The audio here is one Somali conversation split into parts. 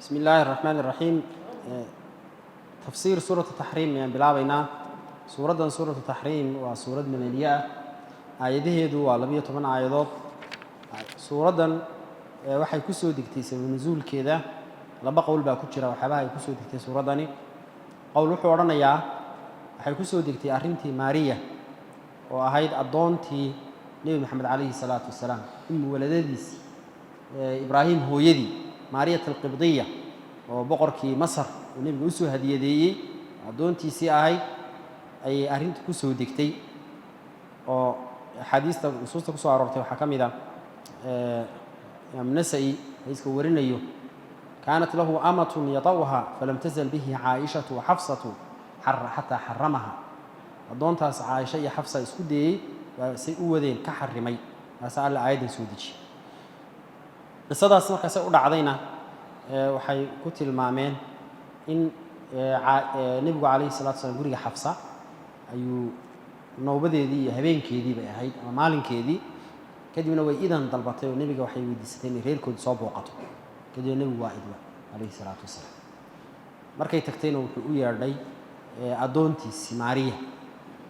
Bismi illaahi araxmaan iraxiim. Tafsiir Suuratu Taxriim ayaan bilaabaynaa. Suuraddan Suuratu Taxriim waa suurad madaniye ah, aayadaheedu waa 12 aayadood. Suuraddan waxay ku soo degtay, sabab nusuulkeeda laba qowl baa ku jira waxyaabaha ay ku soo degtay suuraddani. Qowl wuxuu odhanayaa waxay ku soo degtay arrintii Maariya, oo ahayd addoontii Nebi Maxamed calayhi salaatu wasalaam, umu waladadiisii, Ibraahim hooyadii, Maariyat Alqibdiya, oo boqorkii Masar uu nebiga u soo hadiyadeeyey, addoontiisii ahayd, ayay arrintu ku soo degtay. Oo axaadiista nusuusta ku soo aroortay waxaa ka mid a Imaam Nasa'i xadiiska warinayo: "Kaanat lahu amatun yata'uha, falam tazal bihi Caaishatu wa Xafsatu xataa xaramaha." Addoontaas Caaisha iyo Xafsa isku dayey, waa say u wadeen ka xarimay, markaasaa Alla aayaddan soo dejiyey. Qisadaas markaasay u dhacdayna, waxay ku tilmaameen in nebigu calayhi salatu slam guriga Xafsa ayuu noobadeedii iyo habeenkeedii bay ahayd ama maalinkeedii. Kadibna way idan dalbatay oo nebiga waxay weydiisatay inay reerkoodii soo booqato. Kadibna nebigu waa idma calayhi salaatu wasalaam. Markay tagtayna wuxuu u yeedhay addoontiisi Maariya.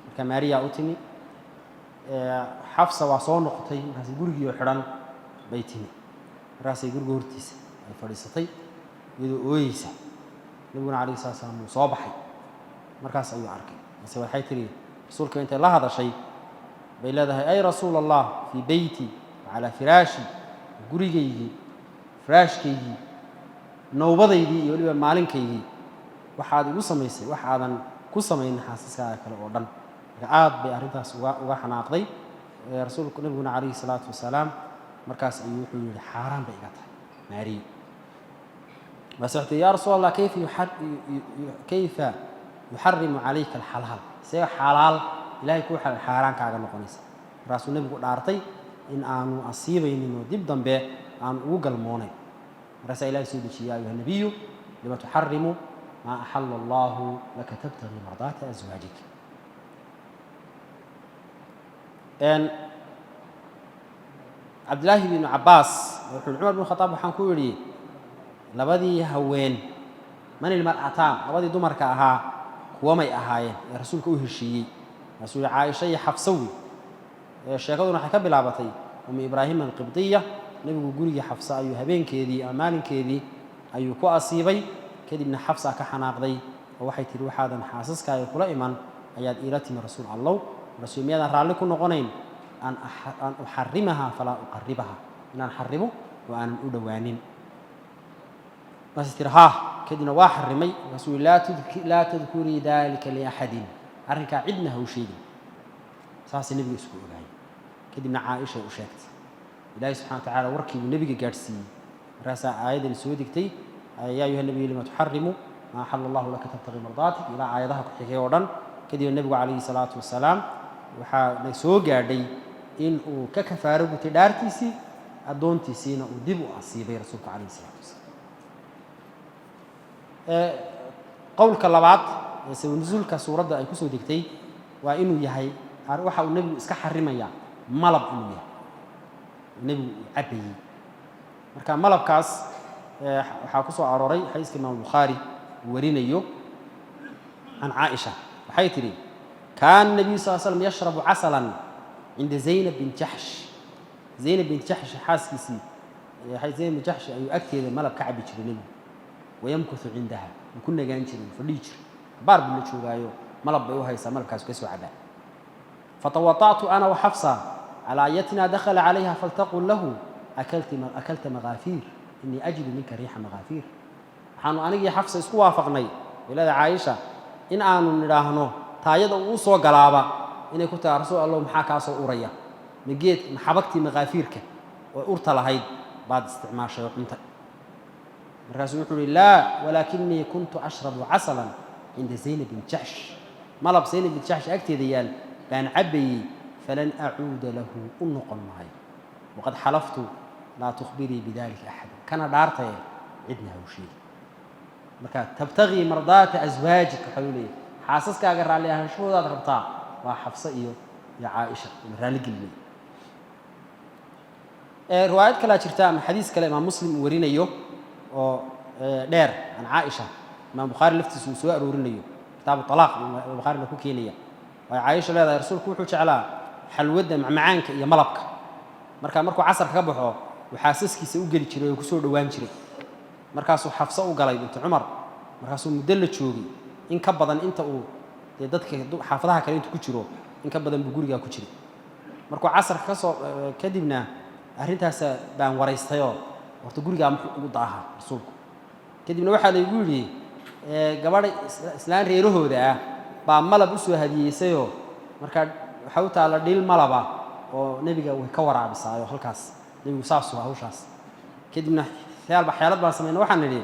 Marka Maariya u timi, Xafsa waa soo noqotay. Markaas gurigii oo xidhan bay timi. Markaasay guriga hortiisa ay fadhiisatay iyadoo ooyeysa. Nebiguna calayhi salatu slam wuu soo baxay, markaas ayuu arkay. Mase waxay tihi rasuulka, intay la hadashay bay leedahay: "Ay Rasuul Allah, fii beyti wa calaa firaashi, gurigaygii, firaashkaygii, nowbadaydii iyo weliba maalinkaygii waxaad igu samaysay wax aadan ku samaynin xaasaskaaga kale oo dhan." Marka aad bay arrintaas uga xanaaqday. Rasuulku, nebiguna calayhi salaatu wasalaam, markaas ayuu wuxuu yidhi: "Xaaraan bay iga tahay Maariyo." Markaase waxay tihi: "Yaa Rasuul Allah, kayfa yuxarimu calayka alxalaal? See xalaal Ilaahay kuu xaaraan kaaga noqonaysa?" Markaasuu nebigu dhaartay in aanu asiibaynin oo dib dambe aanu ugu galmoonayn. Markaasaa Ilahay soo dejiyey: "Ya ayuha nabiyu, lima tuxarimu maa axala Allahu laka, tabtagii mardaata aswaajik?" Cabdillaahi binu Cabbaas wuxuu yhi: "Cumar bin Khataab waxaan ku yidhi: labadii haween, man ilmar'ataan, labadii dumarka ahaa kuwamay ahaayeen ee rasuulka u heshiiyey?" Markaasuu yihi: "Caaisha iyo Xafsawi." Sheekaduna waxay ka bilaabatay Umu Ibraahim Alqibdiya. Nebigu gurigii Xafsa ayuu habeenkeedii ama maalinkeedii ayuu ku asiibay. Kadibna Xafsa ka xanaaqday oo waxay tihi: "Waxaadan xaasaskaaga kula iman ayaad iila timi, Rasuul Allow." Rasuul: "Miyaadan raalli ku noqonayn an uxarimaha falaa uqaribaha, inaan xarimo oo aanan u dhowaanin?" Markaasay tiri: "Haa." Kadibna waa xarimay. Markaasuu yihi: "Laa tadkurii dalika liaxadin, arrinkaa cidna ha u sheegin." Saasay nebiga isku ogaayay. Kadibna Caaishay u sheegtay. Ilaahay subxana wa tacala warkii buu nebiga gaadhsiiyey. Markaasaa aayaddani soo degtay: "Yaa ayuha nabiyu, lima tuxarimu maa axala Allahu laka, tabtaqii mardaatik," ilaa aayadaha ku xigay oo dhan. Kadibna nebigu calayhi salaatu wasalaam waxaa na soo gaadhay in uu ka kafaaro gutay dhaartiisii, addoontiisiina uu dib u asiibay rasuulku calayhi salaatu wasalaam. Qowlka labaad ee sabab nusuulka suuradda ay ku soo degtay waa inuu yahay waxa uu nebigu iska xarimayaa malab inuu yahay nebigu uu cabbayey. Marka malabkaas waxaa ku soo arooray xadiiska Imaam Bukhaari uu warinayo can Caaisha. Waxay tidhi: "Kaana nabiyu sal slam yashrabu casalan cinda Zaynab bint Jaxsh." Zaynab bint Jaxsh xaaskiisii, Zaynab bint Jaxsh, ayuu agteeda malab ka cabbi jiray nebigu. "Wayamkuthu cindaha," wuu ku nagaan jiray, wuu fadhihi jiray, baar buu la joogaayo, malab bay u haysaa, malabkaasu ka soo cabaa. "Fatawata'tu ana waxafsa calaa ayatina dakhala calayha, faltaqul lahu: akalta makaafiir, inii ajidu minka riixa makaafiir." Waxaanu anigii Xafsa isku waafaqnay, wiilada Caaisha, in aanu nidhaahno taayada uu soo galaaba inay ku taha: "Rasuul Allow, maxaa kaa soo uraya? Ma geed ma xabagtii makaafiirka oo urta lahayd baad isticmaashay oo cuntay?" Markaasuu wuxuu uhi: "Laa, walaakinii kuntu ashrabu casalan cinda Zaynab bin Jaxsh, malab Zaynab bin Jaxsh agteeda yaal baan cabbayey. Falan acuuda lahu, u noqon maayo. Waqad xalaftu laa tukhbirii bidalika axada, kana dhaartaye cidna ha u sheegi." Marka "tabtagii mardaata aswaajik" waxaa loo leeyahay xaasaskaaga raalli ahaanshahoodaad rabtaa, waa Xafse iyo Caaisha la raalli gelinay. Riwaayad kalea jirta ama xadiis kale Imaam Muslim uu warinayo oo dheer can Caaisha, Imaam Bukhaari laftiisa uu soo aroorinayo kitaabu talaaq, Bukhaarina ku keenaya, ay Caaisha leedahay rasuulku wuxuu jeclaa xalwadda, macmacaanka iyo malabka. Marka markuu casarka ka baxo, uu xaasaskiisa u geli jiray oo kusoo dhowaan jiray. Markaasuu Xafso u galay bintu Cumar, markaasuu muddo la joogay in ka badan inta uu dee dadka xaafadaha kale intu ku jiro, in ka badan buu gurigaa ku jiray. Markuu casarka ka soo kadibna arrintaas baan waraystayoo, horta gurigaa muxuu ugu daahaa rasuulku? Kadibna waxaa laygu yidhi gabadha islaan reerahooda ah baa malab u soo hadiyeysayoo, markaa waxaa u taalla dhil malaba oo nebiga way ka waraabisaayo halkaas nebigu saasuu hawshaas. Kadibna xeelba xeelad baan samayna, waxaan nidhi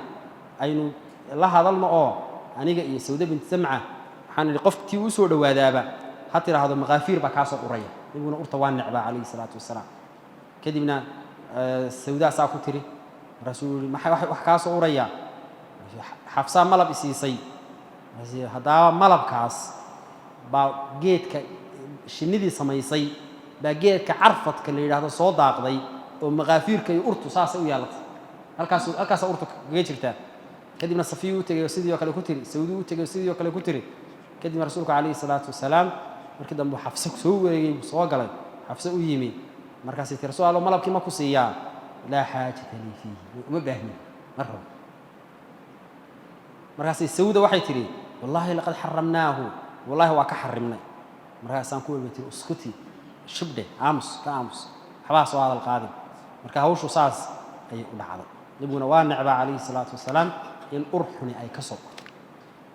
aynu la hadalno oo aniga iyo Sawda binti Samca waxaan nidhi qof tii u soo dhowaadaaba ha tidhaahdo maqaafiir baa kaa soo uraya, nebiguna urta waa necbaa calayhi salaatu wasalaam. Kadibna Sawdaa saa ku tiri, markaasuu yihi maxay wax kaa soo uraya? Xafsaa malab isiisay. Haddaba malabkaas baa geedka shinnidii samaysay baa geedka carfadka la yidhaahdo soo daaqday oo maqaafiirka iyo urtu saasay u yeelatay, halkaas halkaasaa urtu kaga jirtaa. Kadibna Safiyuu u tegay oo sidii oo kale ku tiri, Sawduu u tegay oo sidii oo kale ku tiri. Kadibna rasuulku calayhi salaatu wasalaam markii dambe Xafse soo wareegay, buu soo galay, Xafse u yimi. Markaasay tiri, rasuul Allo, malabkii ma ku siiyaa? Laa xaajata lii fiihi, uma baahni, ma rabo. Markaasay Sawda waxay tidhi, wallaahi laqad xaramnaahu, wallahi waa ka xarimnay. Markaasaan ku weliba tiri, uskuti, shibdhe, aamus, ka aamus, waxbaa soo hadal qaadin. Marka hawshu saas ayay u dhacday. Nebiguna waa necbaa calayhi salaatu wasalaam in ur xuni ay ka soo urto.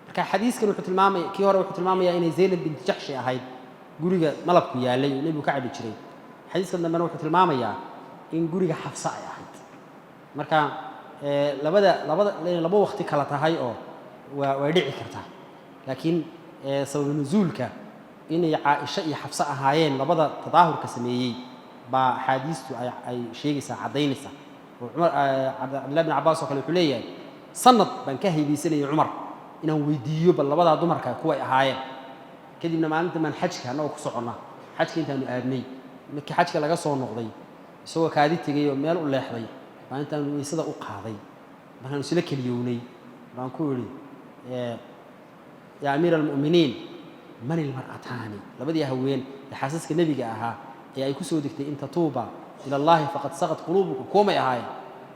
Marka xadiiskan wuxuu tilmaamaya, kii hore wuxuu tilmaamayaa inay Zaynab binti Jaxshi ahayd guriga malabku yaallay oo nebigu ka cabi jiray. Xadiiskan dambena wuxuu tilmaamayaa in guriga Xafsa ay ahayd. Marka labada inay laba waqti kala tahay oo waa way dhici kartaa, laakiin sababu nuzuulka inay Caaisho iyo Xafse ahaayeen labada tadaahurka sameeyey baa axaadiistu ay sheegaysaa, caddaynaysaa. Oo Cumar, Cabdillahi bin Cabbaas oo kale wuxuu leeyahay, sanad baan ka haybaysanayay Cumar inaan weydiiyo bal labadaa dumarka kuway ahaayeen. Kadibna maalinta baan xajka annagoo ku soconna, xajka intaanu aadnay, markii xajka laga soo noqday, isagoo kaadi tegay oo meel u leexday, maalintaanu weysada u qaaday, markaanu isla keliyownay baan ku idhi, yaa amiira almu'miniin, man ilmar'ataani, labadii haween ee xaasaska nebiga ahaa ee ay ku soo degtay in tatuuba ila Allahi faqad saqad quluubukum, kuwamay ahaayeen?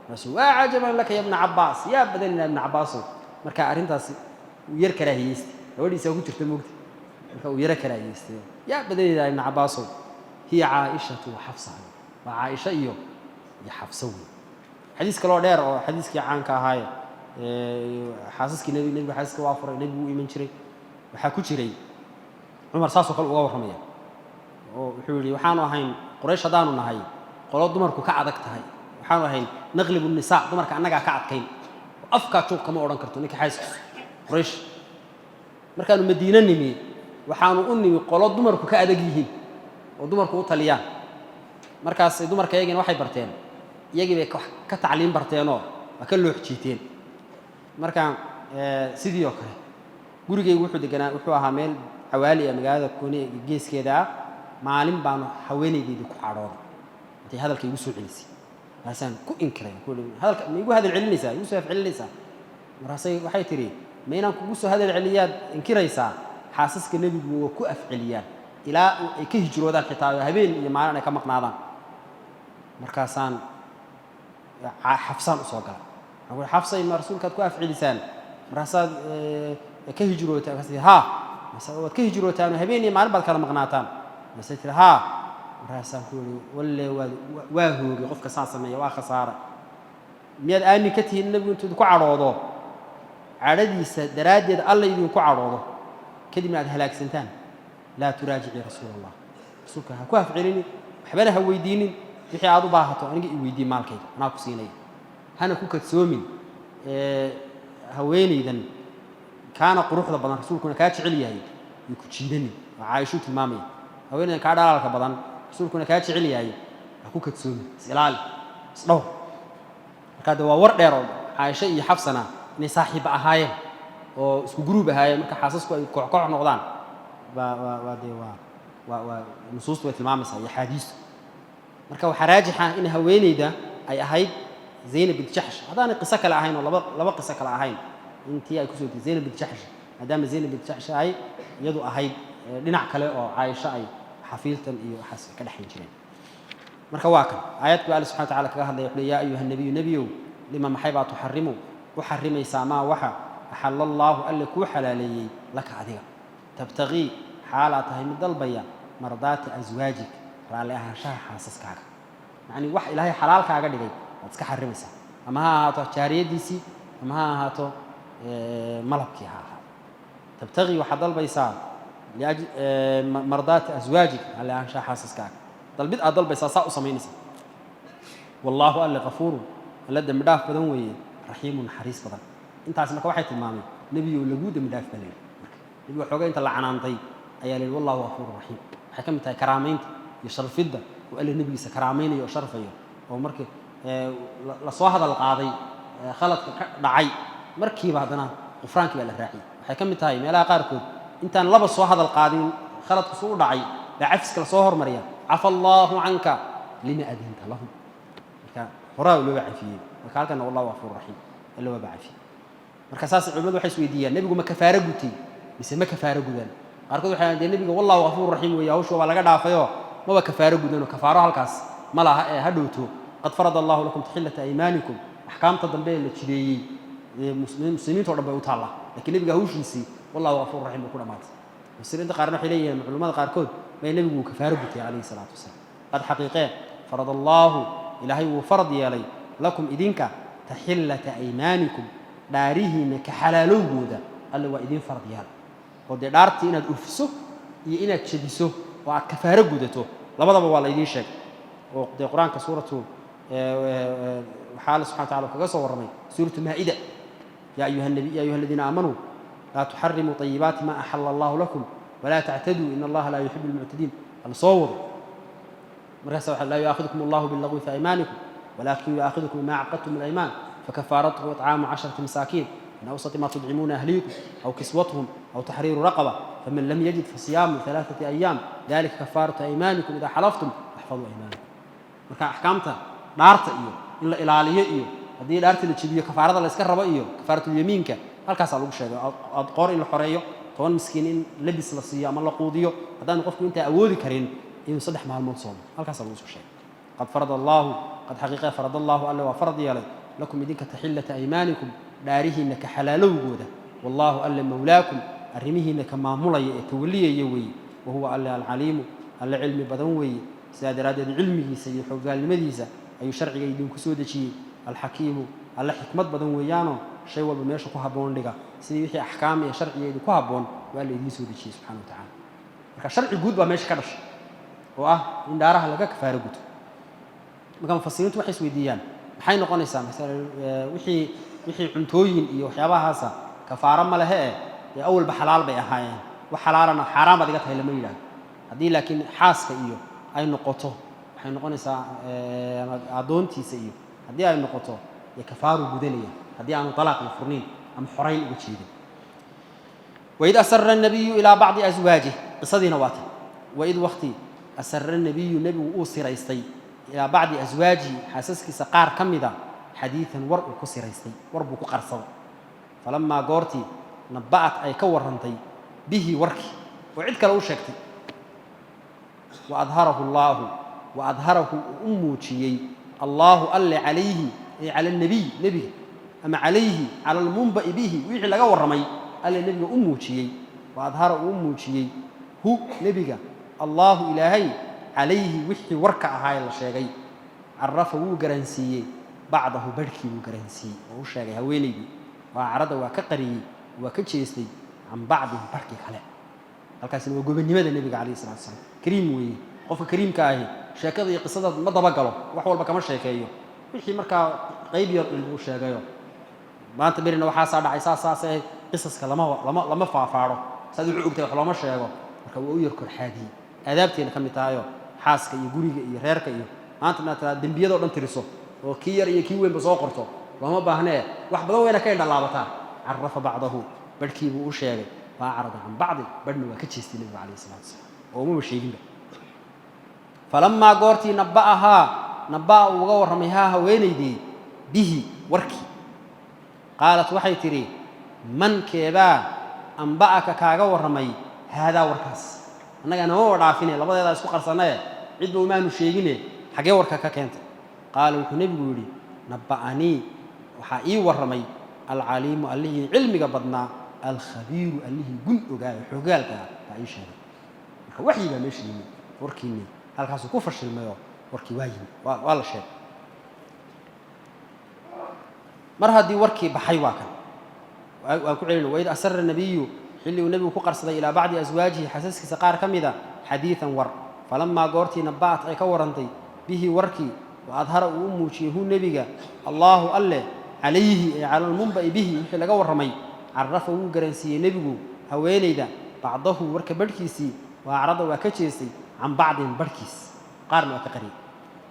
Markaasuu, waa cajaban laka ya bna Cabbaas, yaa badanina ibna Cabbaasow. Marka arrintaasi uu yar karaahiyeystay, gabadhiisaa ku jirta moogta, marka uu yaro karaahiyeystay, yaa badanina ibna Cabbaasow, hiya Caaishatu wa Xafsa, waa Caaisha iyo Xafsa wey. Xadiis kaloo dheer oo xadiiskii caanka ahaaye xaasaskii nebi, nebigu xaasaska waa furay, nebigu u iman jiray, waxaa ku jiray Cumar saasoo kale uga warramaya oo wuxuu yidhi, waxaanu ahayn Quraysh haddaanu nahay qolo dumarku ka adag tahay, waxaanu ahayn naqlibu nisaa, dumarka annagaa ka adkayn oo afkaa juuq kama odhan karto ninka xaaskiisu Quraysh. Markaanu Madiine nimi, waxaanu u nimi qolo dumarku ka adag yihiin oo dumarku u taliyaan. Markaas dumarka iyagina waxay barteen, iyagii bay ka tacliim barteenoo waa ka loox jiiteen. Marka sidii oo kale gurigaygu wuxuu deganaa, wuxuu ahaa meel cawaali ah, magaalada kooni geeskeeda ah. Maalin baanu haweenaydeydii ku cadhooday intay hadalka igu soo celisay, markaasaan ku inkiray, ku ihi, hadalka ma igu hadal celinaysaa, igu soo afcelinaysaa? Markaasay waxay tidhi, ma inaan kugu soo hadal celiyaad inkiraysaa? Xaasaska nebigu waa ku afceliyaan ilaa ay ka hijroodaan, xitaa oo habeen iyo maalin ay ka maqnaadaan. Markaasaan Xafsaan usoo galay, waxaan ku uhi, Xafsay, ma rasuulkaad ku afcelisaan markaasaad ka hijrootaan? Markaasay, haa. Markaasa waad ka hijrootaan oo habeen iyo maalin baad kala maqnaataan? Markaasay tiri, haa. Markaasaan ku yihi, walle waad waa hoogay qofka saa sameeya, waa khasaara. Miyaad aamin ka tihiin nebigu intuu idinku cadhoodo, cadhadiisa daraaddeed Alla idinku cadhoodo, kadibna aad halaagsantaan? Laa turaajicii rasuula Allah, rasuulka ha ku afcelinin, waxbana ha weydiinin. Wixii aad u baahato aniga i weydii, maalkayga anaa ku siinaya, hana ku kadsoomin haweenaydan kaana quruxda badan, rasuulkuna kaa jecel yahay, way ku jiidanin. Waa Caaishuu tilmaamaya. Haweenaydan kaa dhalaalka badan, rasuulkuna kaa jecel yahay, ha ku kadsoomin, is ilaali, isdhowr. Markaa de waa war dheer oo Caaisho iyo Xafsana inay saaxiibba ahaayeen oo isku guruub ahaayeen. Marka xaasasku ay koox koox noqdaan baa waa dee waa nusuustu way tilmaamaysaa iyo axaadiistu. Marka waxaa raajixa in haweeneyda ay ahayd. Zaynab bint Jaxsh, haddaanay qiso kale ahayn oo laba qiso kale ahayn, intii ay kusoo degtay Zaynab bint Jaxsh, maadaama Zaynab bint Jaxsh ay iyadu ahayd dhinac kale oo Caaisho ay xafiiltan iyo waxaas ka dhexayn jireen. Marka waa kan aayadku Alle subxana wa tacala kaga hadlaya, wuxuu: "Yaa ayuha nabiyu, nebiyow, lima, maxay baa tuxarimu, u xarimaysaa, maa, waxa axalla Allaahu, Alle kuu xalaaleeyey, laka, adiga? Tabtaqii, xaalaa tahay mid dalbaya, mardaata aswaajik, raalli ahaanshaha xaasaskaaga." Yacni wax Ilaahay xalaal kaaga dhigay waad iska xarimaysaa, ama ha ahaato jaariyaddiisii ama ha ahaato malabkii ha ahaato. Tabtaqii, waxaad dalbaysaa, mardaata aswaajik, raalli ahaanshaha xaasaskaaga dalbid aad dalbaysaa, saa u samaynaysaa. Wallaahu, Alle, kafuurun, Alle dembi dhaaf badan weeye, raxiimun, naxariis badan. Intaas marka waxay tilmaameen nebiyow laguu dembi dhaaf baa layidhi. Marka nebiga xooga inta la canaantay ayaa la yidhi wallahu gafuurun raxiim. Waxay ka mid tahay karaamaynta iyo sharfidda oo Alle nebigiisa karaamaynayo oo sharfayo, oo markii lasoo hadal qaaday khaladka ka dhacay, markiiba haddana qufraankii baa la raaciyey. Waxay ka mid tahay meelaha qaarkood intaan laba soo hadal qaadin khaladku suu u dhacay baa cafiska lasoo hormariya: "Cafa Allaahu canka lima adinta lahum." Marka horaa looba cafiyey. Marka halkana wallahu gafuur raxiim, Alle waaba cafiyey. Marka saas culimadu waxay isweydiiyaan: nebigu ma kafaaro gutay mise ma kafaaro gudan? Qaarkood waxay dee nebiga wallahu gafuur raxiim weeye, hawsha waa laga dhaafayoo maba kafaaro gudanoo kafaaro halkaas ma laha ee ha dhowto "qad farada Allahu lakum taxillata aymaanikum", axkaamta dambe ee la jideeyey muslimiinta o dhan bay u taallaa, lakiin nebiga hawshiisii wallahu gafuur raxiim bay ku dhamaatay. Mufasiriinta qaarna waxay leeyihiin, culamada qaarkood bay, nebigu uu kafaaro gutay calayhi salaatu wasalaam. "Qad, xaqiiqee, farad Allaahu, Ilaahay wuu farad yeelay, lakum, idinka, taxillata aymaanikum, dhaarihiinna ka xalaalowgooda Alle waa idiin farad yeelay." Oo dee dhaartii inaad oofiso iyo inaad jebiso oo aad kafaaro gudato labadaba waa la idiin sheegay. Oo dee Qur-aanka suuratu waxaa Alle subxana wa tacala kaga soo warramay suuratu Maa'ida: "Ya ayuha nabi, ya ayuha aladiina aamanuu laa tuxarimuu طayibaati ma axala Allahu lakum walaa tactaduu in Allaha laa yuxibu almuctadiin." Alla soo wado markaasa waxa: "Laa yu'aakhidkum Allahu billagwi fi aymaanikum walaakin yu'aakhidukum bima caqadtum alaymaan fakafaaratuhu itcaamu 10 masaakiin min awsati ma tudcimuuna ahliikum aw kiswatuhum aw taxriiru raqaba, faman lam yajid fasiyaamu 3 ayaam, dalika kafaaratu aymaanikum idaa xalaftum waxfaduu aymaanakum." Marka axkaamta dhaarta iyo in la ilaaliyo iyo haddii dhaarta la jebiyo kafaarada la iska rabo iyo kafaaratulyamiinka halkaasaa lagu sheegay: qoor in la xoreeyo, 10 miskiin in labis la siiyo ama la quudiyo, haddaanu qofku intaa awoodi karin inuu 3 maalmood soomo. Halkaasaa lagu soo sheegay. "Qad farada Allaahu, qad, xaqiiqe, farad Allaahu, Alle waa farad yeelay, lakum, idinka, taxillata aymaanikum, dhaarihiinna ka xalaalowgooda. Wallaahu, Alle, mowlaakum, arrimihiinna ka maamulaya ee tawaliyaya weeye. Wahuwa, Alle, alcaliimu, Alle cilmi badan weeye." Sidaa daraaddeed cilmigiisa iyo xoogaalnimadiisa ayuu sharciga idinku soo dejiyey. Alxakiimu, Alle xikmad badan weeyaanoo shay walba meesha ku habboon dhiga, sidii wixii axkaam iyo sharciga idinku habboon waa la idiin soo dejiyey subxana wa tacala. Marka sharci guud baa meesha ka dhashay oo ah in dhaaraha laga kafaaro guto. Marka mufasiriintu waxay isweydiiyaan: maxay noqonaysaa masalan wixii cuntooyin iyo waxyaabahaasa? Kafaaro ma lehe eh, dee awalba xalaal bay ahaayeen, wax xalaalana xaaraan baad iga tahay lama yidhaahdo. Haddii laakiin xaaska iyo ay noqoto, waxay noqonaysaa ama addoontiisa iyo haddii ay noqoto, dee kafaaru gudanaya haddii aanu talaaq iyo furniin ama xorayn uga jeedin. "Waid asara الnabiyu ilaa bacdi aswaajih", qisadiina waa tan. "Waid", wakti, "asara nabiyu", nebigu uu siraystay, "ilaa bacdi aswaajihi", xaasaskiisa qaar ka mida, "xadiidan", war uu ku siraystay, war buu ku qarsaday. "Falamaa", goortii, "naba'at", ay ka warrantay, "bihi", warkii oo cid kale u sheegtay, "wa adharahu Allaahu", wa adharahu, uu u muujiyey, "Allaahu", Alle, "calayhi", ay cala alnebiy, nebiga, ama "calayhi", cala almunba'i bihi, wixii laga warramay Alle nebiga u muujiyey. Wa adhara, uu u muujiyey, "hu", nebiga, "Allaahu", Ilaahay, "calayhi", wixii warka ahaa ee la sheegay, "carafa", wuu garansiiyey, "bacdahu", barhkii buu garansiiyey oo u sheegay haweenaydii. Waa carada, waa ka qariyey, waa ka jeestay, "can bacdin", barhkii kale. Halkaasina waa gobonnimada nebiga calayhi salatu wasalaam. Kariim weeye. Qofka kariimka ahi sheekada iyo qisada ma dabagalo, wax walba kama sheekeeyo. Wixii markaa qayb yar unbuu sheegayo. Maanta berina waxaasaa dhacay, saas saasay ahayd. Qisaska lama faafaadho, saad wuxuu ogtahay wax looma sheego. Marka waa u yar korxaadiyey, aadaabteena ka mid tahayo xaaska iyo guriga iyo reerka iyo maanta inaad tiraa dembiyadoo dhan tiriso oo kii yar iyo kii weynba soo qorto looma baahnee. Wax badan wayna ka indhalaabataa. "Carafa bacdahu", barhkii buu u sheegay. "Wa acrada can bacdi", barhna waa ka jeestay nebigu calayhi salatu wasalaam oo umaba sheeginba. "Falamaa", goortii, "naba'ahaa", naba'a, uu uga warramay, "haa", haweenaydii. Bihi warkii. Qaalat waxay tidhi: Man keebaa amba'aka kaaga warramay haadaa warkaas? Annaga nama dhaafine, labadeedaa isku qarsannaye, cidba umaanu sheegine, xaggee warka ka keentay? Qaala wuxuu nebigu yidhi: Nabba'anii waxaa ii warramay alcaliimu, allihii cilmiga badnaa, alkhabiiru, allihii gun ogaayo xogaalka ah baa ii sheegay. Marka waxyi baa meesha yimi, warkiinni halkaasuu ku fashilmayoo warkii waa yimi, waa la sheegay. Mar haddii warkii baxay, waa kan waan ku celina. Waid asara nabiyu, xilli uu nebigu ku qarsaday, ilaa bacdi aswaajihi, xasaskiisa qaar ka mida, xadiidan war. Falamaa goortii naba'at ay ka warrantay bihi warkii, wa adhara uu u muujiyey hu nebiga allaahu alle calayhi, ay cala almunba'i bihi, wixii laga warramay, carafa wuu garansiiyey nebigu haweenayda bacdahu, warka barhkiisii, wa acrada waa ka jeestay, can bacdin, barhkiis qaarna waa ka qariyey.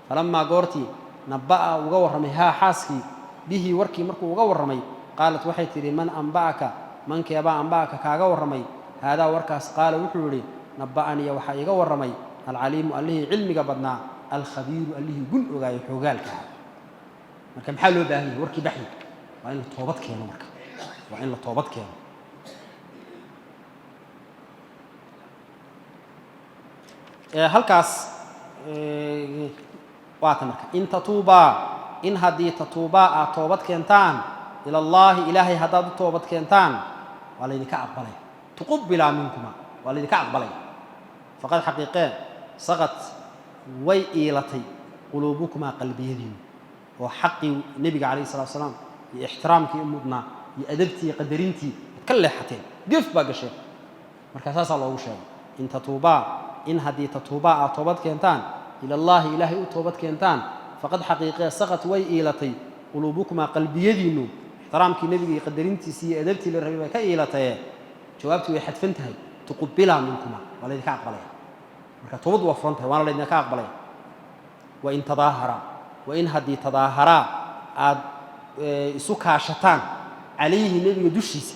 Falamaa goortii naba'a uga warramay haa xaaskii bihi warkii, markuu uga warramay, qaalat waxay tidhi: Man amba'aka, mankeebaa amba'aka kaaga warramay haadaa warkaas? Qaala wuxuu yidhi: Nabba'aniya waxaa iiga warramay alcaliimu, allihii cilmiga badnaa, alkhabiiru, allihii gun ogaayo xoogaalka ahaa. Marka maxaa loo baahan yahay? Warkii baxyi, waa in la toobad keeno. Marka waa in la toobad keeno. Halkaas waa ta. Marka in tatuubaa, in haddii tatuubaa aad toobad keentaan, ila allaahi, ilaahay haddaad u toobad keentaan, waa laydinka aqbalaya. Tuqubilaa minkuma, waa laydinka aqbalaya. Faqad xaqiiqee saqad way iilatay quluubukumaa, qalbiyadiinu, oo xaqii nebiga calayhi salatu salaam iyo ixtiraamkii u mudnaa iyo adabtii iyo qadarintii waad ka leexateen, gef baa gasheen. Marka saasaa loogu sheegay: in tatuubaa, in haddii tatuubaa aad toobad keentaan, ila allaahi, ilaahay u toobad keentaan, faqad xaqiiqee saqad way iilatay quluubukumaa, qalbiyadiinnu, ixtiraamkii nebiga iyo qadarintiisii iyo adabtii la rabay bay ka iilataye. Jawaabtii way xadfan tahay: tuqubilaa minkuma, waa laydinka aqbalaya. Marka toobaddu waa furan tahay, waana laydinka aqbalaya. Wain tadaaharaa, wain haddii tadaaharaa aad isu kaashataan, calayhi, nebiga dushiisa,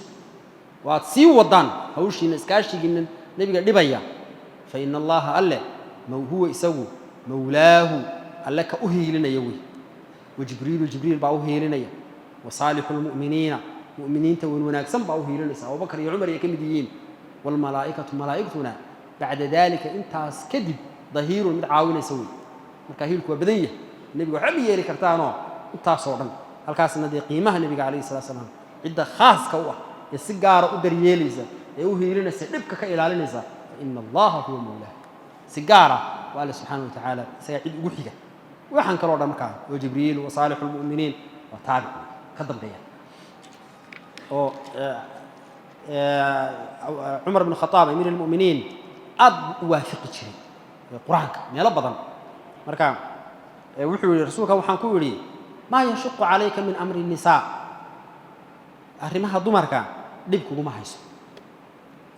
waad sii waddaan hawshiina, iskaashigiina nebiga dhibaya, fa ina allaha alle huwa isagu mawlaahu, alle ka u hiilinaya wey, wa Jibriilu, Jibriil baa u hiilinaya, wa saalixu lmu'miniina, mu'miniinta wan wanaagsan baa u hiilinaysa, Abubakar iyo Cumar ay ka mid yihiin, waalmalaa'ikatu, malaa'igtuna, bacda daalika, intaas kadib, dahiirun, mid caawinaysa wey. Marka hiilku waa badan yahay, nebiga waxba ma yeeli kartaanoo intaasoo dhan. Halkaasna dee qiimaha nebiga calayhi salatu salaam cidda khaaska u ah ee si gaara u daryeelaysa ee u hiilinaysa, dhibka ka ilaalinaysa, fa ina allaha huwa mawlaah, si gaara waa Alle subxaana wa tacaala, isagaa cid ugu xiga. Waxaan kaloo dhan markaa oo Jibriil wa saalixu lmu'miniin waa taabic ka dambeeya. Oo Cumar bn Khadaab, amiir almu'miniin, aad buu u waafiqi jiray qur-aanka meelo badan. Marka wuxuu yihi: Rasuulka waxaan ku idhi: Maa yashuqu calayka min amri الnisaa, arrimaha dumarka dhib kuguma hayso.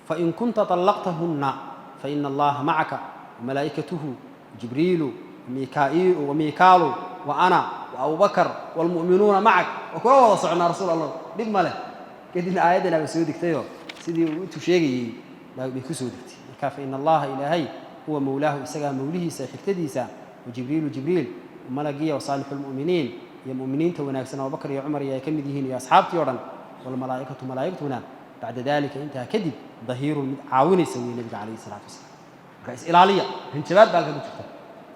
Fain kunta طallaqtahunna faina allaha macaka wamalaa'ikatuhu, Jibriilu wamiikaalu wa ana wa Abubakar waalmu'minuuna macak, waa kula wada soconaa, rasuul Allah, dhib ma leh. Kadibna aayaddan aba soo degtayoo sidii uu intuu sheegayey bay ku soo degtay. Marka faina allaha, ilaahay, huwa mawlaahu, isagaa mawlihiisa, xigtadiisa, wa Jibriilu, Jibriil malagiya, wa saalixu lmu'miniin, iyo mu'miniinta wanaagsan, Abubakar iyo Cumar iyo ay ka mid yihiin iyo asxaabtii o dhan, waalmalaa'ikatu, malaa'igtuna, bacda dalika, intaa kadib, dahiirun, mid caawinaysa wey nebiga calayhi salaatu wasalaam. Marka is ilaaliya, hanjabaad baa halka ku jirta.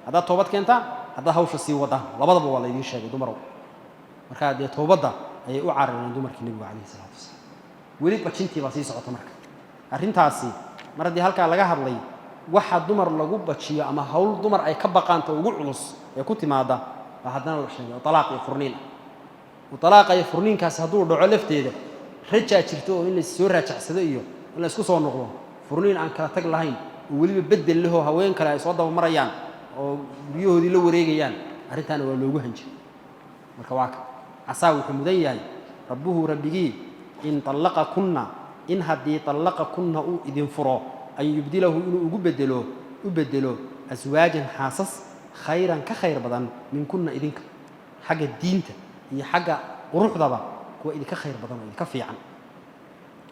Haddaad toobad keentaan, haddaad hawsha sii wadaan, labadaba waa laydiin sheegay, dumarow. Markaa dee toobadda ayay u carareen dumarkii nebigu calayhi salaatu wasalaam. Weli bajintii baa sii socota. Marka arrintaasi mar haddii halkaa laga hadlay, waxa dumar lagu bajiyo ama hawl dumar ay ka baqaanta ugu culus ee ku timaada baa haddana la sheegay, oo talaaq iyo furniin ah. Talaaqa iyo furniinkaasi hadduu dhaco lafteeda rajaa jirto, oo in la soo raajacsado iyo in la isku soo noqdo. Furniin aan kala tag lahayn oo weliba beddel lehoo haween kale ay soo dabamarayaan oo guryahoodii la wareegayaan, arrintaana waa loogu hanjay. Marka waa ka casaa, wuxuu mudan yahay, rabbuhu, rabbigii, in طallaqa kunna, in haddii طallaqa kunna uu idin furo, an yubdilahu, inuu ugu bedelo, u bedelo, aswaajan, xaasas, khayran, ka khayr badan, minkunna, idinka, xagga diinta iyo xagga quruxdaba kuwa idinka khayr badan oo idinka fiican,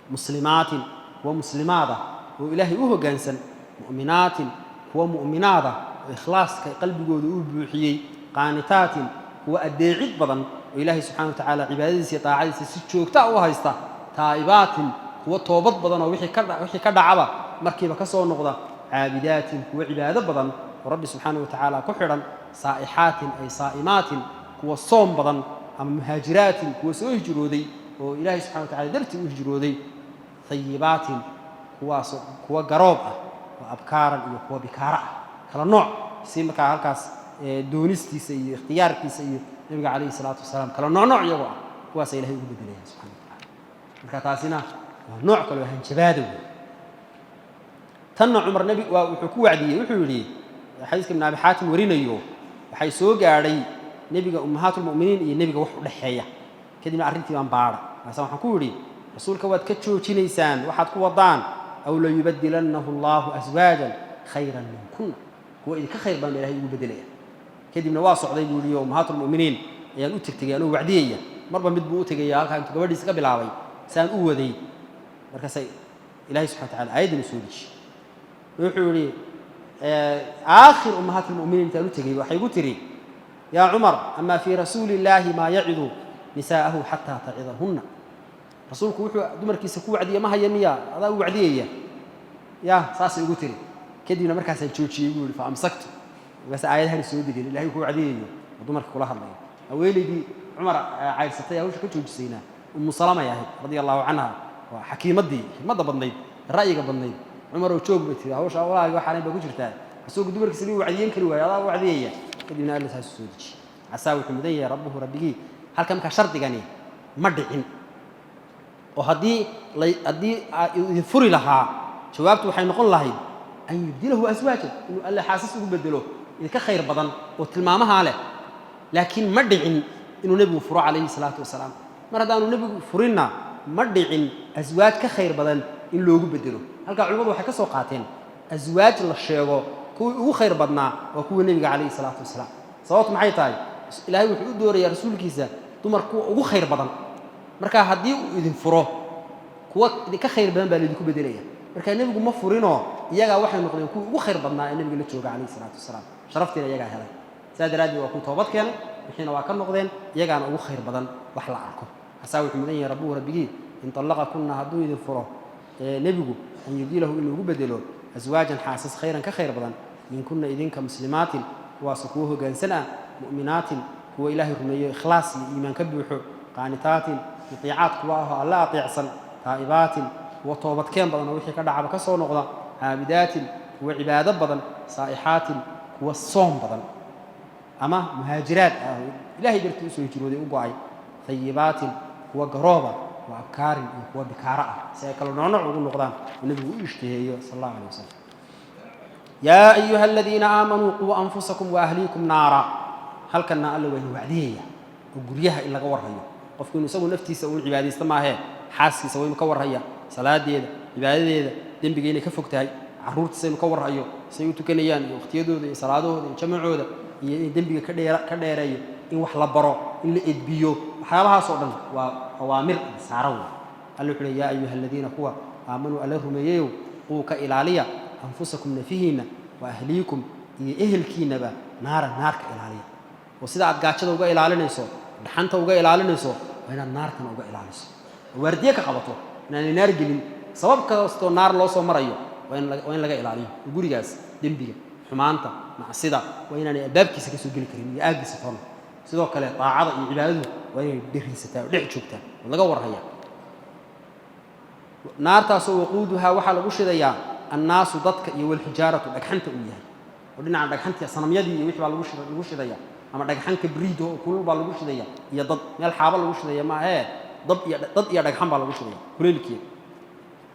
muslimaatin, kuwa muslimaada oo ilaahay u hoggaansan, mu'minaatin, kuwa mu'minaada oo ikhlaaska qalbigooda uu buuxiyey, qaanitaatin, kuwa addeecid badan, Oo Ilaahay subxana wa tacaala cibaadadiisa iyo daacadiisa si joogta u haysta, taa'ibaatin, kuwa toobad badan oo wixii ka dhacaba markiiba ka soo noqda, caabidaatin, kuwa cibaado badan oo Rabbi subxaana wa tacaala ku xidhan, saa'ixaatin ay saa'imaatin, kuwa soom badan, ama muhaajiraatin, kuwa soo hijrooday oo Ilaahay subxana wa tacala dartii u hijrooday, hayibaatin, kuwaas kuwa garoob ah oo abkaaran iyo kuwa bikaara ah, kala nooc si markaa halkaas doonistiisa iyo ikhtiyaarkiisa iyo Nebiga calayhi salaatu wasalaam kala nooc nooc iyagoo ah, kuwaasa Ilahay ugu bedelaya subxana wa tacala. Marka taasina waa nooc kale oo hanjabaada wey. Tanna Cumar nebi waa wuxuu ku wacdiyey, wuxuu yidhi xadiiska Ibn Abi Xaatim warinayo, waxay soo gaadhay nebiga ummahaatulmu'miniin iyo nebiga wax u dhexeeya. Kadibna arrintii baan baadhay, markaasa waxaan ku yidhi: "Rasuulka waad ka joojinaysaan waxaad ku wadaan, aw layubadilannahu Allahu aswaajan khayran minkunna, kuwa idinka khayr badan ba Ilahay ugu beddelaya." Kadibna waa socday buu yidhi, oo ummahaatulmu'miniin ayaan u tegtegay anoo wacdiyaya. Marba mid buu u tegaya halkaa intuu gabadhiisa ka bilaabay saan u waday. Markaasay Ilahay subxana wa tacala aayaddan u soo dejiyey. Wuxuu yidhi, aakhir ummahaat almu'miniin intaan u tegey waxay igu tiri: "Yaa Cumar, amaa fii rasuuli illaahi maa yacidu nisaa'ahu xataa tacidahunna? Rasuulku wuxuu dumarkiisa ku wacdiya ma haya miya? Adaa u wacdiyaya ya?" Saasay igu tiri. Kadibna markaasaan joojiyey buu yihi, fa amsaktu. Markaas aayadahani soo degeen Ilahay ku wacdiyayo oo dumarka kula hadlayo. Haweenaydii Cumar cayrsatay hawsha ka joojisayna Ummu Salamay ahayd, radia allahu canha. Waa xakiimaddii xikmadda badnayd, ra'yiga badnayd. "Cumar oo joog," bay tiri, "hawsha walaaga waxaanayn baa ku jirtaa. Rasuulku dumarkiisa miyuu wacdiyen kari waayo? Adaa u wacdiyaya." Kadibna Alla saasuu soo dejiyey. Casaa, wuxuu mudan yahay, rabbuhu, rabbigii. Halka markaa shardigani ma dhicin, oo haddii idin furi lahaa, jawaabtu waxay noqon lahayd an yubdilahu aswaajan, inuu Alle xaasas ugu bedelo idinka khayr badan oo tilmaamahaa leh. Laakiin ma dhicin inuu nebigu furo calayhi salaatu wasalaam. Mar haddaanu nebigu furinna, ma dhicin aswaaj ka khayr badan in loogu bedelo. Halkaa culimmadu waxay ka soo qaateen aswaaj la sheego kuwii ugu khayr badnaa waa kuwii nebiga calayhi salaatu wasalaam. Sababtu maxay tahay? Ilaahay wuxuu u doorayaa rasuulkiisa dumar kuwa ugu khayr badan. Marka haddii uu idin furo, kuwa idinka khayr badan baa laydinku bedelaya. Marka nebigu ma furinoo, iyagaa waxay noqdeen kuwii ugu khayr badnaa ee nebiga la jooga calayhi salaatu wasalaam. Sharaftiina iyagaa helay. Saas daraaddeed waa kuwi toobad keenay, wixiina waa ka noqdeen, iyagaana ugu khayr badan wax la arko. Casaa, wuxuu mudan yahay, rabbuhu, rabbigii, in طallaqakunna, hadduu idin furo nebigu, an yubdilahu, inuu ugu bedelo, aswaajan, xaasas, khayran, ka khayr badan, minkunna, idinka, muslimaatin, kuwaasoo kuwo hoggaansan ah, mu'minaatin, kuwa Ilaahay rumeeyo, ikhlaas iyo iimaan ka buuxo, qaanitaatin, mutiicaad, kuwa ahoo Alle ateecsan, taa'ibaatin, kuwa toobadkeen badan oo wixii ka dhacaba ka soo noqda, caabidaatin, kuwa cibaado badan, saa'ixaatin, kuwa soom badan, ama muhaajiraad ah oo Ilaahay dartii usoo hijrooday, u go'ay, hayibaatin, kuwa garooba, wa abkaarin, iyo kuwa bikaaro ah, si ay kala noocnooc ugu noqdaan oo nebigu u ishtiheeyo sala Allahu alay wasalam. Yaa ayuha aladiina aamanuu quu anfusakum wa ahliikum naara. Halkanna Alla waa inu wacdiyaya oo guryaha in laga warhayo. Qofku inuu isagu naftiisa uun cibaadaysta maahee, xaaskiisa waa inuu ka warhaya salaadeeda, cibaadadeeda, dembiga inay ka fog tahay, carruurtiisa inuu ka warhayo say u tukanayaan iyo wakhtiyadooda iyo salaadahooda iyo jamacooda, iyo in dembiga ka dheereeyo, in wax la baro, in la edbiyo. Waxyaabahaasoo dhan waa awaamir saaran wey. Alla wuxuu leey: yaa ayuha aladiina, kuwa aamanuu, Alla rumeeyeyow, quu, ka ilaaliya, anfusakum, nafihiinna, wa ahliikum, iyo ehelkiinnaba, naaran, naarka ilaaliya. Oo sida aad gaajada uga ilaalinayso, dhaxanta uga ilaalinayso, waa inaad naartana uga ilaaliso oo waardiye ka qabato inaanay naar gelin. Sabab kastoo naar loo soo marayo waa in laga ilaaliyo. Oo gurigaas dembiga, xumaanta, macsida waa inaanay albaabkiisa ka soo geli karin iyo aaggiisa toona. Sidoo kale daacada iyo cibaadadu waa inay dheriinsataa oo dhex joogtaa oo laga warhaya. Naartaasoo waquuduhaa, waxaa lagu shidayaa, annaasu, dadka, iyo walxijaaratu, dhagxanta uu yahay. Oo dhinaca dhagxantii sanamyadii iyo wixii baa lagu shidaya, ama dhagxanka biriid oo kulul baa lagu shidaya, iyo dad meel xaaba lagu shidaya maahee, dab iyo dad iyo dhagxan baa lagu shidaya kuleylkeeda.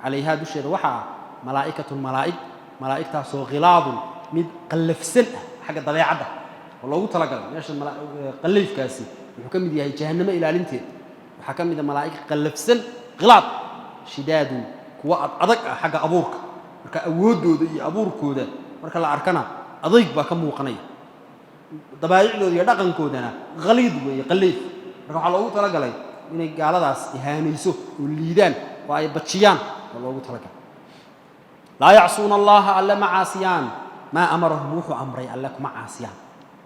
Calayhaa, dusheeda waxaa ah, malaa'ikatun, malaa'ig, malaa'igtaasoo khilaadun, mid qallafsan ah xagga dabeecadda oo loogu talagalay meesha. Qallayfkaasi wuxuu ka mid yahay jahannamo ilaalinteeda. Waxaa ka mid a malaa'ig qallafsan, khilaad, shidaadun, kuwa ad adag ah xagga abuurka. Marka awooddooda iyo abuurkooda marka la arkana adayg baa ka muuqanaya, dabaayicdooda iyo dhaqankoodana khaliid weeye, qallayf. Marka waxaa loogu talagalay inay gaaladaas ihaanayso oo liidaan oo ay bajiyaan waa loogu talagalay. Laa yacsuuna Allaha, Alle ma caasiyaan, maa amarahum, wuxuu amray Alle kuma caasiyaan,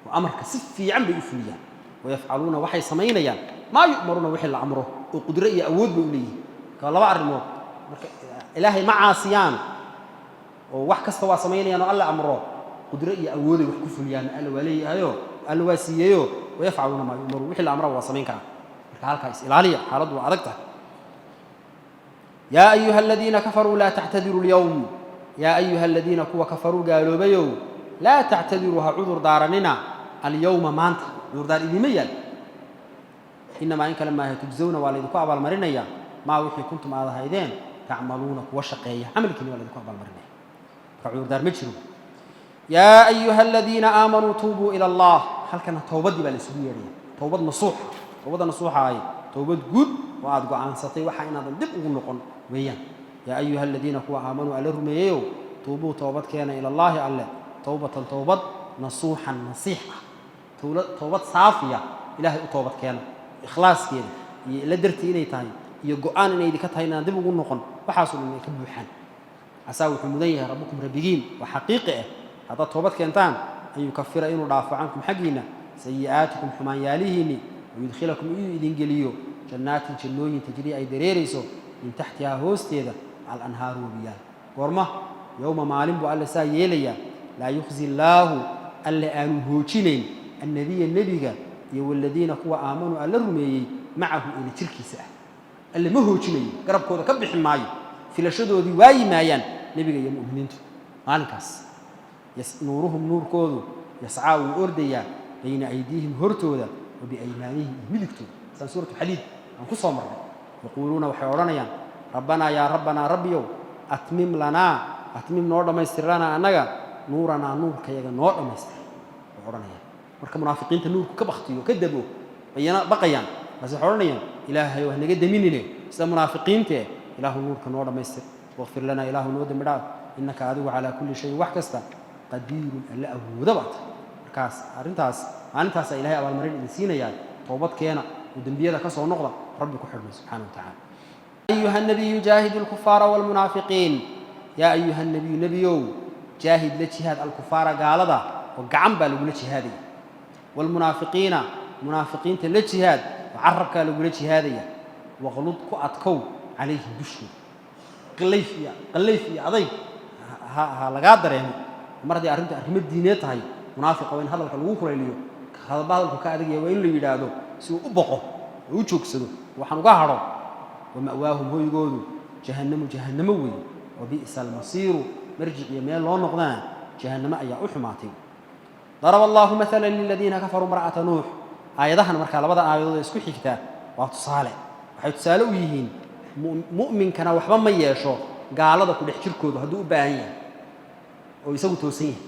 oo amarka si fiican bay u fuliyaan. Wayafcaluuna, waxay samaynayaan, maa yu'maruuna, wixii la amro, oo qudro iyo awood bay u leeyihin. Marka laba arrimood marka Ilaahay ma caasiyaan oo wax kasta waa samaynayaan oo Alla amro. Qudro iyo awooday wax ku fuliyaan Alla waa leeyahayo, Alla waa siiyeyo. Wayafcaluuna maa yu'maruun, wixii la amraba waa samayn karaan. Marka halkaa is ilaaliya, xaaladdu waa adag tahay. Yaa ayuha aladiina kafaruu laa tactadiruu alyowm. Yaa ayuha aladiina, kuwa kafaruu gaaloobayow, laa tactadiruu, ha cudur daaranina, alyowma, maanta cudurdaar idiima yaal. Inamaa, in kale maaha, tujzawna, waa laydinku abaalmarinaya, maa wixii, kuntum, aad ahaydeen, tacmaluuna, kuwa shaqeeya, camalkiina waa laydinku abaalmarinaya. Marka cudurdaar ma jiro. Yaa ayuha aladiina aamanuu tuubuu ila Allah. Halkana towbaddii baa la isugu yeedhaya, towbad nasuuxa. Towbadda nasuuxa ahi towbad guud oo aad go'aansatay waxa inaadan dib ugu noqon weeyaan. Yaa ayuha aladiina, kuwa aamanuu, Alle rumeeyeyow, tuubuu, toobad keena, ila Allaahi, Alle, towbatan, towbad, nasuuxan, nasiix ah, towbad saafiya. Ilaahay u toobad keena, ikhlaaskeeda iyo ila dartii inay tahay iyo go'aan inay idinka tahay inaan dib ugu noqon, waxaasoo dhan ay ka buuxaan. Casaa, wuxuu mudan yahay, rabbukum, rabbigiin, waa xaqiiqi ah, haddaad toobad keentaan, an yukafira, inuu dhaafo, cankum, xaggiinna, sayi'aatikum, xumaanyaalihiinni, wayudkhilakum, inuu idin geliyo, jannaatin, jannooyin, tajrii, ay dareerayso, min taxtihaa, hoosteeda, alanhaaru, webiyaal. Goorma? Yowma, maalin buu Alle saa yeelayaa, laa yukhzi illaahu, Alle aanu hoojinayn, annebiya, nebiga, iyo waladiina, kuwa, aamanuu, Alle rumeeyey, macahu, ila jirkiisa ah. Alle ma hoojinayo, garabkooda ka bixi maayo, filashadoodii waayi maayaan nebiga iyo mu'miniintu maalinkaas. Nuuruhum, nuurkoodu, yascaa, wuu ordayaa, bayna aydiihim, hortooda, wa biaymaanihim, iyo midigtooda, saan Suuratu Xadiid aan ku soo marnay. Yaquuluuna, waxay odhanayaan, rabbanaa, yaa rabbanaa, Rabbiyow, atmim lanaa, atmim, noo dhammaystir, lanaa, annaga, nuuranaa, nuurkayaga noo dhammaystir, way odhanayaan. Marka munaafiqiinta nuurku ka baktiyo, ka dabo, bayana baqayaan. Markaas waxay odhanayaan, Ilaahayow, hanaga daminine sida munaafiqiintee, Ilaahu nuurka noo dhammaystir. Waqfir lanaa, Ilaahu noo dembi dhaaf, innaka, adigu, calaa kulli shayin, wax kasta, qadiirun, Alle awooda baa tahay. Markaas arrintaas maalintaasaa Ilahay abaalmarin idin siinayaa. Toobad keena oo dembiyada ka soo noqda, Rabbi ku xidhmay subxaana wa tacaala. Ayuha nabiyu jaahid alkufaara waalmunaafiqiin. Yaa ayuha nabiyu, nebiyow, jaahid, la jihaad, alkufaara, gaalada, oo gacan baa lagula jihaadaya, waalmunaafiqiina, munaafiqiinta la jihaad, oo carabkaa lagula jihaadaya. Waqlud, ku adkow, calayhim, dushooda, qallayf iyo qallayf iyo adayg ha lagaa dareemo. Mar hadday arrintu arrimo diineed tahay, munaafiqa waa in hadalka lagu kulayliyo. Hadalba hadalku ka adag yahay waa in la yidhaahdo si uu u boqo oo u joogsado, waxaan uga hadho. Wa ma'waahum, hoygoodu, jahannamu, jahannamo weeye. Wa bi'sa almasiiru, marjic iyo meel loo noqdana jahannamo ayaa u xumaatay. Daraba Allahu maala liladiina kafaruu imra'ata Nuux. Aayadahan markaa, labada aayadood ee isku xigtaa waa tusaale, waxay tusaale u yihiin mu'minkana waxba ma yeesho gaalada ku dhex jirkoodu hadduu u baahan yahay oo isagu toosan yahay.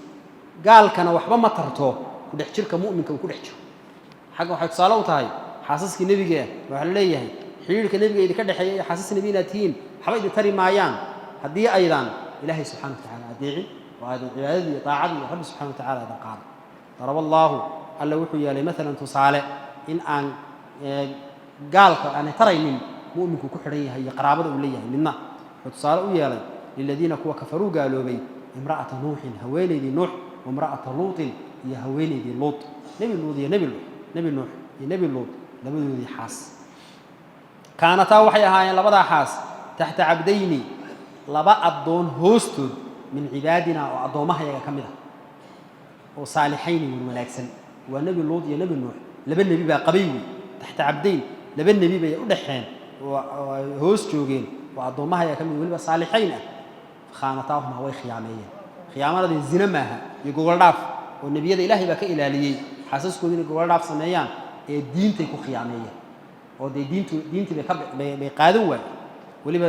Gaalkana waxba ma tarto ku dhex jirka mu'minka uu ku dhex jiro. Xagga waxay tusaale u tahay xaasaskii nebiga. Waxaa la leeyahay, xidhiidhka nebiga idinka dhexeeya iyo xaasas nebi inaad tihiin waxba idin tari maayaan haddii aydan Ilaahay subxana wa tacala adeecin oo aadan cibaadadii iyo daacadii iyo Rabbi subxana wa tacala aadan qaadan. Daraba Allaahu, Alle wuxuu yeelay, maalan, tusaale, in aan gaalka aanay taraynin mu'minku ku xidhan yahay iyo qaraabada uu leeyahay midna. Wuxuu tusaale u yeelay, liladiina, kuwa, kafaruu, gaaloobay, imra'ata Nuuxin, haweenaydii Nuux, wa imra'ata Luutin, iyo haweenaydii Luut. Nebi Luud iyo nebi Nuux, Nebi Nuux iyo Nebi Luut labadoodii xaas. Kaanataa, waxay ahaayeen labadaa xaas, taxta cabdayni, laba addoon hoostood, min cibaadina, oo addoommahayaga ka mid ah, oo saalixayni, wan wanaagsan. Waa Nebi Luud iyo Nebi Nuux, laba nebi baa qabay wey. Taxta cabdayn, laba nebi bay u dhexeen oo ay hoos joogeen, oo addoommahayaga ka mid, weliba saalixayn ah. Khaanataahumaa, way khiyaameeyeen. Khiyaamadadii zine maaha iyo gogol dhaaf, oo nebiyada Ilaahay baa ka ilaaliyey xaasaskoodu inay gogol dhaaf sameeyaan, ee diintay ku khiyaameeyeen, oo dee diintii bay ka bay qaadan waayeen. Weliba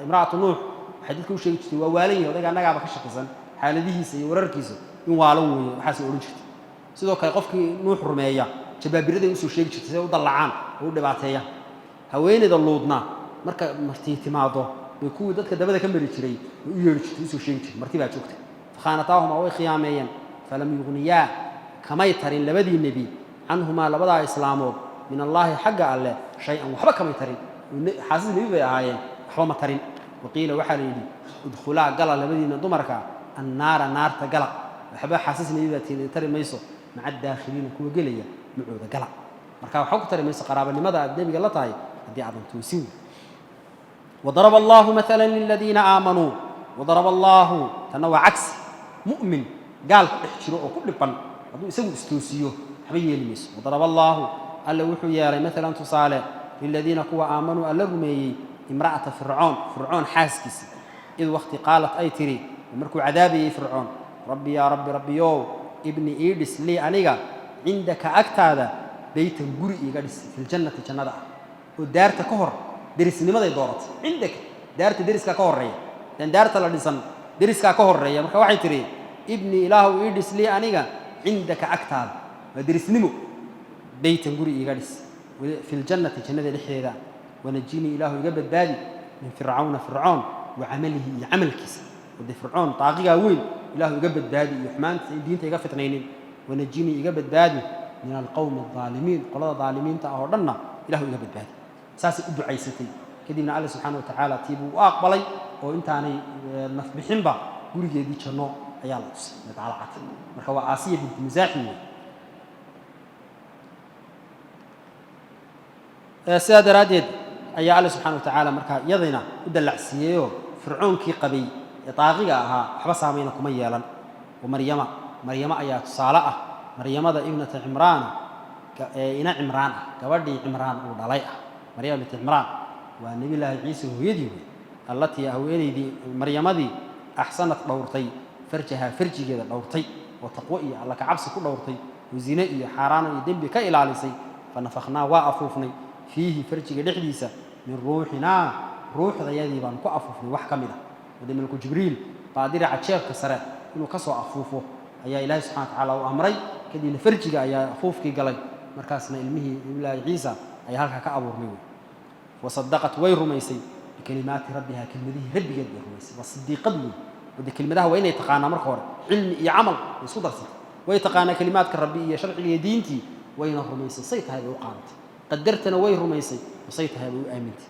imra'atu Nuux waxay dadka u sheegi jirtay, waa waalan yahay odayga, annagaaba ka shakisan xaaladihiisa iyo wararkiisa, in waalan weeye, waxaasay odhan jirtay. Sidoo kale qofkii Nuux rumeeya jabaabiraday usoo sheegi jirtay si ay u dallacaan oo u dhibaateeyaan. Haweeneyda Luudna marka martii timaado bay kuwii dadka dabada ka mari jiray bay u yeedhi jirtay, usoo sheegi jirtay marti baa joogta. Fakhaanataahumaa, way khiyaameeyeen. Falam yugniyaa, kamay tarin labadii nebi, canhumaa, labadaa islaamood, min Allaahi, xagga Alleh, shay-an, waxba kamay tarin. Xaasas nebi bay ahaayeen, waxba ma tarin. Waqiila, waxaa la yidhi, udkhulaa, gala, labadiina dumarka, annaara, naarta gala. Waxba xaasas nebi baa tihiin tari mayso, maca addaakhiliina, kuwa gelaya. Macooda gala. Marka waxaa ku tari mayso qaraabanimada aad nebiga la tahay haddii aadan toosin. وضرب الله مثلا للذين آمنوا. وضرب الله tana waa cagsi. Mu'min gaal ku dhex jiro oo ku dhiban hadduu isagu istoosiyo, waxba yeeli mayso. وضرب الله, Alle wuxuu yeelay, مثلا tusaale, للذين kuwa آمنوا Alla rumeeyey, امرأة فرعون, Fircoon xaaskiisa, إذ waqti قالت ay tiri markuu cadaabayey Fircoon: رب يا رب, Rabbiyow, ابن ii dhis, لي aniga, عندك agtaada, بيتا guri iiga dhis, في الجنة jannada ah. Oo daarta ka hor derisnimaday dooratay. عندك daarta deriskaa ka horreeya dan daarta la dhisan deriskaa ka horreeya. Marka waxay tidhi: ابن, Ilaahu ii dhis, لي aniga, عندك agtaada, waa derisnimo, بيتا guri iiga dhis, في الجنة jannada dhexdeeda, ونجني Ilaahu iga badbaadi, من فرعون Fircoon, وعمله iyo camalkiisa. Oo dee Fircoon daaqigaa weyn Ilaahu iga badbaadi iyo xumaanta in diinta iga fitnaynin. ونجني iga badbaadi, من القوم الظالمين qolada daalimiinta ah oo dhanna Ilahu iga badbaadi. Saasay u ducaysatay. Kadibna Alle subxaana watacaala tii buu u aqbalay oo intaanay nafbixinba gurigeedii janno ayaa la tusay madaalacatay. Marka waa Aasiya binti Musaaxim wey. Sidaa daraaddeed ayaa Alle subxana watacaala markaa iyadayna u dallacsiiyeyoo Fircoonkii qabay ee daaqiga ahaa waxba saamayna kuma yeelan. Wa Maryama, Maryamo ayaa tusaale ah, Maryamada ابنة عمران ee ina Cimraan ah, gabadhii Cimraan uu dhalay ah. Maryama binti Cimraan waa Nebillaahi Ciise hooyadii wey. التي haweenaydii, Maryamadii, أحصنت dhowrtay, فرجها farjigeeda dhowrtay oo taqwo iyo Alla kacabsi ku dhowrtay oo zine iyo xaaraano iyo dembi ka ilaalisay. فنفخنا waa afuufnay, فيه farjiga dhexdiisa, من روحنا ruuxdayadii baan ku afuufnay wax ka mid ah. Wade malku Jibriil baa diraca jeebka sare inuu ka soo afuufo ayaa Ilaahay subxana wa tacaala u amray. Kadibna farjiga ayaa afuufkii galay, markaasna ilmihii Nabillaahi Ciisa ayaa halkaa ka abuurmay wey. وصدقت way rumaysay, بكلمات ربها kelmadihii Rabbigeed bay rumaysay. Waa sidiiqad wey. Wade kelmadaha waa inay taqaanaa marka hore, cilmi iyo camal way isku darsatay. Way taqaanaa kelimaadka Rabbi iyo sharciga iyo diintii, wayna rumaysay. Say tahay bay u qaadatay. Qadartana way rumaysay oo say tahay bay u aamintay.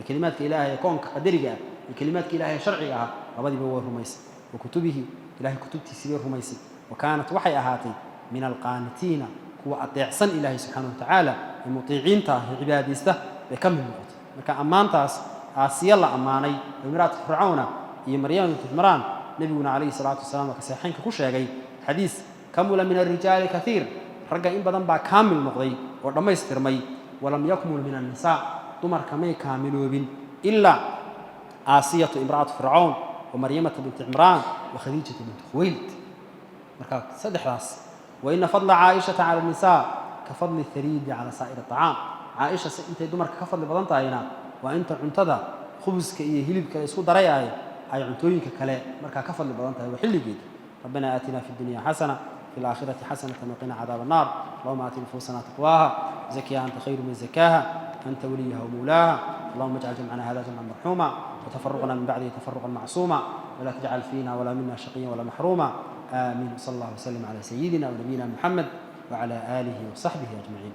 Kelimaadka Ilaahay ee koonka qadariga ah iyo kelimaadka Ilaahay ee sharciga ah labadiiba way rumaysay. وكتبه Ilahay kutubtiisii bay rumaysay. وكانت waxay ahaatay, من القانتين kuwa adeecsan Ilaahay subxaana wa tacaala ee mutiiciinta ah ee cibaadaysta bay ka mid noqotay. Marka ammaantaas Aasiya la ammaanay, imraat Fircawna iyo Maryam bintu Cimraan, nebiguna calayhi salaatu wasalaam waa ka saxiixaynka ku sheegay xadiis: كمل من الرجال كثير, ragga in badan baa kaamil noqday oo dhammaystirmay, ولم يكمل من النساء dumarka may kaamiloobin, إلا آسية امرأة فرعون ومريمة بنت عمران وخديجة بنت خويلد. Marka saddexdaas. وإن فضل عائشة على النساء كفضل الثريد على سائر الطعام. Caaisha se intay dumarka ka fadli badan tahayna waa inta cuntada khubuska iyo hilibka la isku daray ahy ay cuntooyinka kale markaa ka fadli badan tahay, waa xilligeeda. ربنا آتنا في الدنيا حسنة، في الآخرة حسنة، وقنا عذاب النار. اللهم آت نفوسنا تقواها، زكها أنت خير من زكاها، أنت وليها ومولاها. اللهم اجعل جمعنا هذا جمعا مرحوما، وتفرقنا من بعده تفرقا معصوما، ولا تجعل فينا ولا منا شقيا ولا محروما. آمين. وصلى الله وسلم على سيدنا ونبينا محمد وعلى آله وصحبه أجمعين.